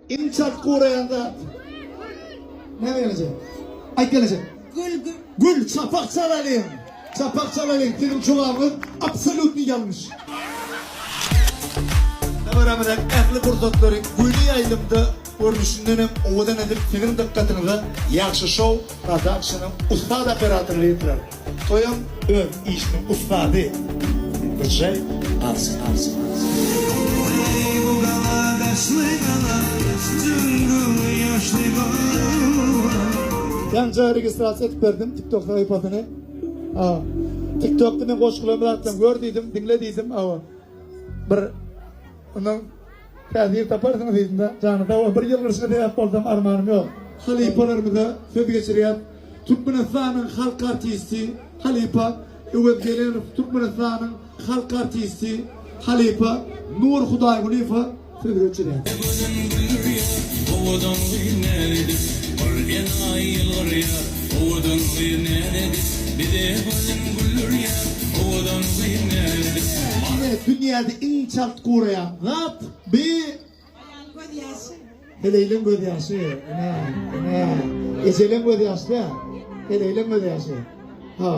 Iň çalt guraýan zat. Näme gelejek? Aýt gelejek. Gül gül. Gül çapak çalalyň. Çapak çalalyň. Siziň jogabyňyz absolýutny ýalňyş. Dabaramyzyň ähli pursatlary göni ýaýlymda görnüşindenem owadan edip siziň dykgatyňyza Ýagşy Show Productionyň ussat operatorlary ýetirer. Toýam öz işiniň ussady Birjaý Arsy Arsy Arsy. Eý bu gala daşly gala, Jüňňül ýaşly gala. Ýaňja registrasiýa edip berdim tiktok sahypasyny. Hawa. Tiktokda men goşgularymy zatlarymy gör diýdim, diňle diýdim. Hawa. Bir ondan täsir taparsyňyz diýdim-de. Jany sag bol. Bir ýylgyryşyňa sebäp bolsam armanym ýok. Halypalarymyza söz geçirýäs. Türkmenistanyň halk artisti halypa Öwez Gelenow, Türkmenistanyň halk artisti halypa Nur Hudaýgulyýewe söz geçirýäs. Gözüm güldürýär, owadan gyz näzedip, Ol enaýy ýylgyrýar, owadan gyz näzedip, Bize gözüm güldürýär, owadan gyz näzedip. Ine dünýäde iň çalt guraýan zat bi Aýal göz ýaşy. Heleýleň göz ýaşy. Ine, ine. Ejeleň göz ýaşy dä. Heleýleň göz ýaşy. Ha.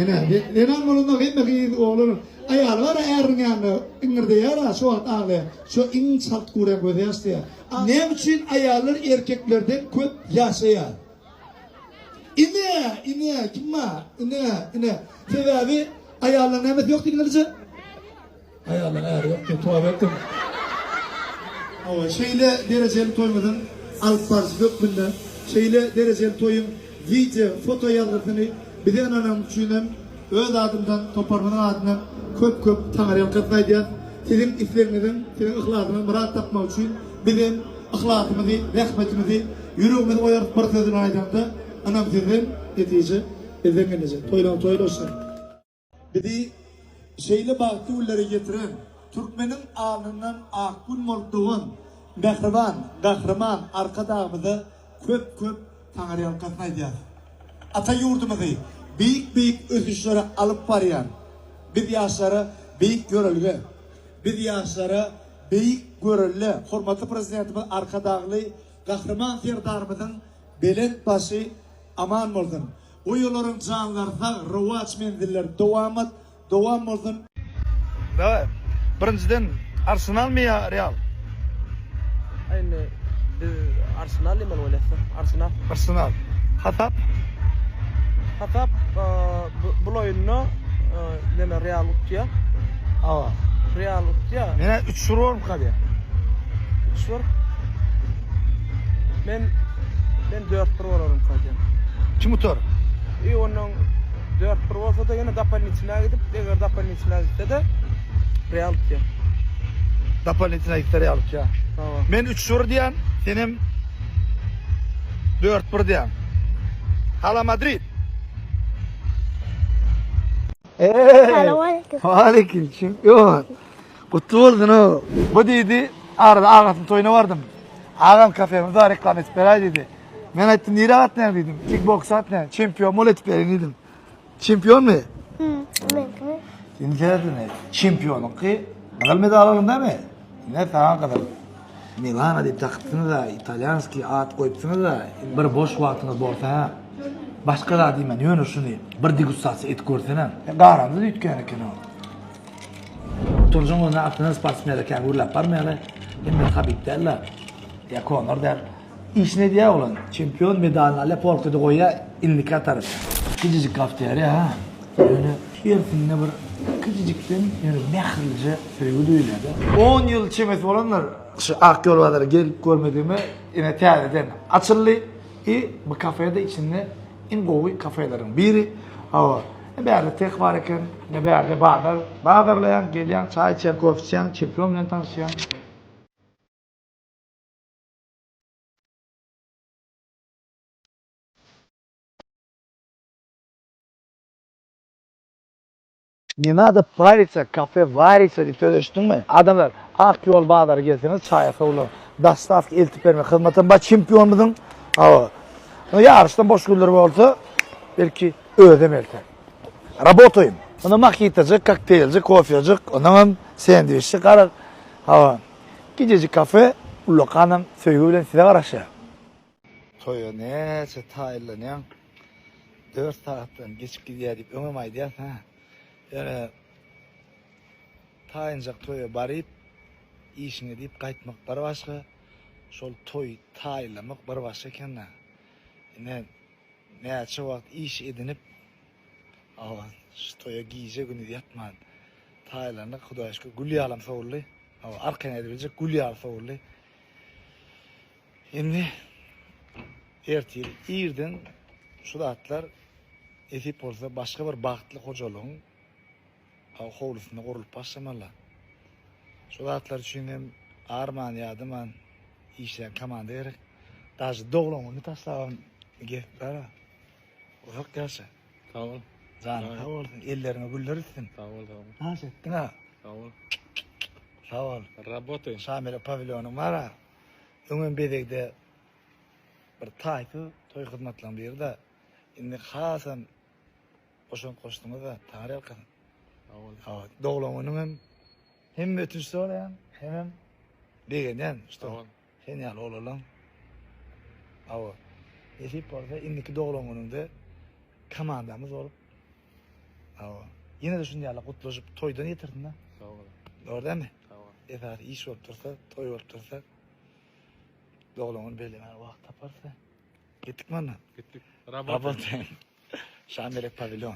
Ine, zenan bolanda hemme gyz, oglan, aýaly bar äriniň ýanynda iňirdeýär-ä, şo wagt aglaýar. Şo iň çalt guraýan göz ýaş diýýär. Näme üçin aýallar erkeklerden köp ýaşaýar? Ine, ine, kim bar? Ine, ine. Sebäbi aýallaryň nämesi ýok diýdiňizje? Aýalyň äri ýok diýip toba etdim. Hawa, şeýle derejeli toýumyzyň alyp baryjysy hökmünde, şeýle derejeli toýuň wideo, foto ýazgysyny bize ynananyň üçin hem öz adymdan, toparymyzyň adyndan köp-köp taňryýalkasyn aýdýas. Siziň islegiňiziň, siziň yhlasyňyzyň myrat tapmagy üçin biz hem yhlasymyzy, zähmetimizi, ýüregimizi goýarys, bir söz bilen aýdanda, ynam sizden, netije bizden gelejek. Toýlaň toý bolsun! Bizi şeýle bagtly günlere ýetiren, türkmeniň alnyndan ak Gün bolup dogan mähriban Gahryman Arkadagymyza köp-köp taňryýalkasyn aýdýarys. Ata ýurdumyzy beýik-beýik ösüşlere alyp barýan, biz ýaşlara beýik ýörelge, biz ýaşlara beýik görelde hormatly Prezidentimiz Arkadagly Gahryman Serdarymyzyň belent başy aman bolsun! Goý olaryň janlary sag, rowaç menzilleri dowamat dowam bolsun. Daway. Birinjiden Arsenalmy ýa Real? Indi biz Arsenal diýmeli bolýasda. Arsenal. Arsenal. Hasap? Hasap bul oýunda neme Real utýar. Awa. Real utýar. Menä 3-1 bolup galýar. 3-1. Men men 4-1 bolarymka diýen. Kim utar? I ondan 4-1 bolsa-da ýene dopolnitna gidip, eger dopolnitna gitse-de Real utýar. Dopolnitna gitse Real utýar. Hawa. Men 3-1 diýen, senem 4-1 diýen. Hala Madrid. Salowaleýkim. Waleýkim çempion. Gutly bolsun o. Bu diýdi, arada agasynyň toýuna bardym. Agam kafemiz bar reklama edip beräý diýdi. Men aýtdym nirä gatnaýaň diýdim. Kikboksa gatnaýan, çempion bol edip bereýin diýdim. Çempionmy? Hı, meňkimi? Indi seredin, çempionyňky gyzyl medal alyn dämi? Ine saňa gyzyl. Milana diýip dakypsyňyz-a, italýanskiý at goýupsyňyz-a. Bir boş wagtyňyz bolsa, başga zat diýmän, ýöne şuny bir degustasiýa edip görsene. Garandy üýtgän eken-ow. Utanjyň özüne aslynda sportsmenler kän gürläp barmaýarlar. Hemme Habib däl-de, ýa Konor däl. Işini edýär oglan. Çempion medalyny alýar, polkada goýýar, indiki atarys. Kiçijik kafeteriýa ha. Ýöne hersinde bir kiçijikden ýöne mähirlije söýgi duýulýar-da. On ýyl çemesi bolandyr şu Ak ýol bazara gelip görmedigime, ine täzeden açyldy. I bu kafe-de içinde iň gowy kafeleriň biri. Hawa, ne bärde teh bar eken, ne bärde bazar. Bazarlaýaň, gelýäň, çaý içýäň, kofe içýäň, çempion bilen tanyşýaň. Ne nada parиться, kafe warится diýip söz eşitdiňmi? Adamlar, Ak ýol bazara gelseňiz çaýa sowlan, dostawka eltip bermek hyzmatam bar çempionymyzyň. Hawa. Ýaryşdan boş günleri bolsa, belki özem elter. Rabotaýym. Onda mahitajyk, kokteýljik, kofejik, ondanam sendwiçjik garaz. Hawa. Gijejik kafe. Ullakanam söýgi bilen size garaşýar. Toýa näçe taýynlanýaň, dört sagatdan geçip gidýär diýip öňem aýdýas hä. Ýöne taýynjak toýa baryp, işiňi edip gaýtmak bir başga, şol toý taýynlamak bir başga eken-dä. Ine, näçe wagt iş edinip, hawa, şu toýa gije-gündiz ýatman taýynlandyk, Hudaýa şükür, gül ýalam sowuldy. Hawa, arkaýyn aýdybiljek, gül ýaly sowuldy. Indi ertir irden şu zatlar nesip bolsa başga bir bagtly hojalygyň howlusynda gurlup başlamaly. Şu zatlar üçin hem arman ýadaman işleýän komanda gerek. Daže doglan gününi taşlabam gezip bar. Uzak ýaşa. Sag bol. Janyň sag bolsun, elleriňe güller bitsin. Sag bol, sag bol. Naş etdiň ha. Sag bol. Sag bol. Работаем. Şamile pawilonyň bar-a. Öňem bezegde bir taýsyz toý hyzmatlaryň biri-de. Indi hasam goşant goşduňyz-da, Taňry ýalkasyn. Sag bol. Hawa, doglan günüňem hem ötünç soraýan, hemem begenýän, Sag bol. Sen ýaly oglanlaň. Hawa. Nesip bolsa indiki doglan günüňde komandamyz bolup Hawa. Ýene-de şuny ýaly gutlaşyp toýdan ýetirsin-de. Sag bol. Dogry dälmi? Sag bol. Esasy iş bolup dursa, toý bolup dursa doglan gün bellemäge wagt taparys-da. Gitdikmi onda? Gitdik. Rabotyn. Şamelek pawilon.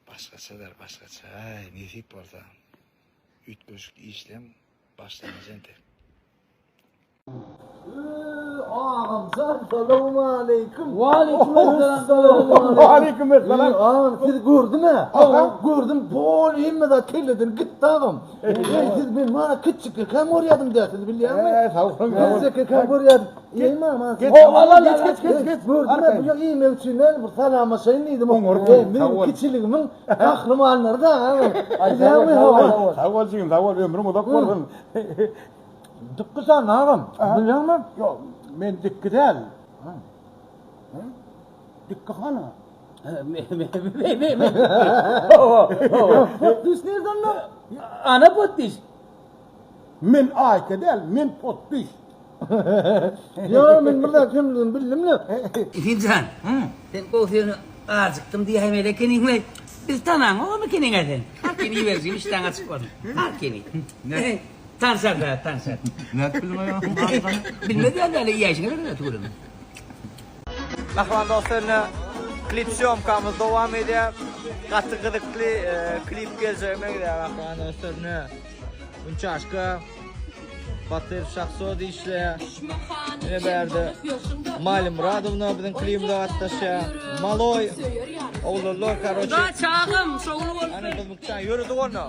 Başgaçadyr, başgaça. Aý, nesip bolsa. Üýtgeşik işleň başlangyjy entek. Agamjan salowmaleýkim. Waleýkim esselam salowmaleýkim. Waleýkim esselam. Agam sizi gördüm hä. Gördüm bol hemme zat kelleden gitdi agam. Eý siz men mana kiçjikkäm görýärdim dä sizi bilýäňmi? Eý sag boluň. Kiçjikkäm görýärdim. Eý mama. Geç geç geç geç geç. Gördüm hä bu iýmek üçin näme bir salamlaşaýyn diýdim. Oňaryp Eý meniň kiçiligimiň gahrymanlary da agam. Bilýäňmi? Sag bol jigim sag bol ömrüň uzak bolsun. Dikki sen agam, bilýäňmi? Ýok, men dikki däl. Dikki hana. Potdiş nirde onda? Ana potdiş. Men Aýka däl, men potdiş. Ýok, men bir zat kemligini bildim-le. Ikinjan, sen gowsy ýöne ajykdym diýäýmeli ekeniň-le. Biz tanaňogam ekeniň-ä sen. Arkaýyn iýiberjigim, işdäň açyk bolsun. Arkaýyn iý. Tanşar da, tanşar. Nädip bilmeýäň? Bilmez ýaly däl, iýäýşiňe gerek-dä tüweleme. Mähriban dostlar ine klip sýomkamyz dowam edýär. Gaty gyzykly klip geljege meňzeýär mähriban dostlar ine. Ünçaşka Batyr Şahzod işleýär. Ine bärde Mali Muradowna biziň klibimize gatnaşýar. Maloý oglanlar karoçe. Çagam şowly bolsun. Ana biz mukdan ýöredik onda.